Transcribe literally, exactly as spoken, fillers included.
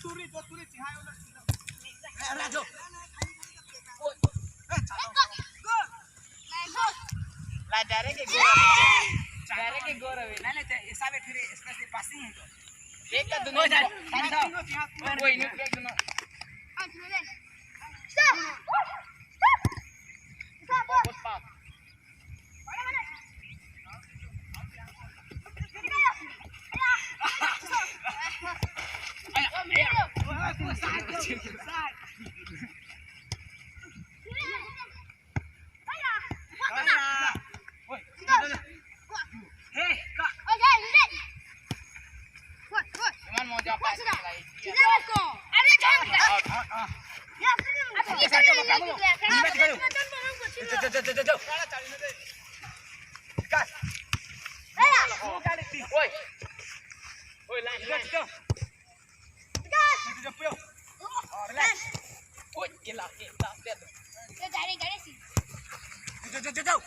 La direct ke gol. Direct ke gol ave. Nahin, nahin, te, isab ek phiri, isab ek passing hai to. Ek ka dunno. Oi, dal. Oi, inut ek dunno. Good pass. Iman mau jawab apa lagi? Out, out, out. Jauh, jauh, jauh, jauh. Gas. Oi. Oi, line, line. Jauh, jauh. Jauh, jauh, jauh. Oh, relax. Oi, gila, gila, lihat. Jauh, jauh, jauh.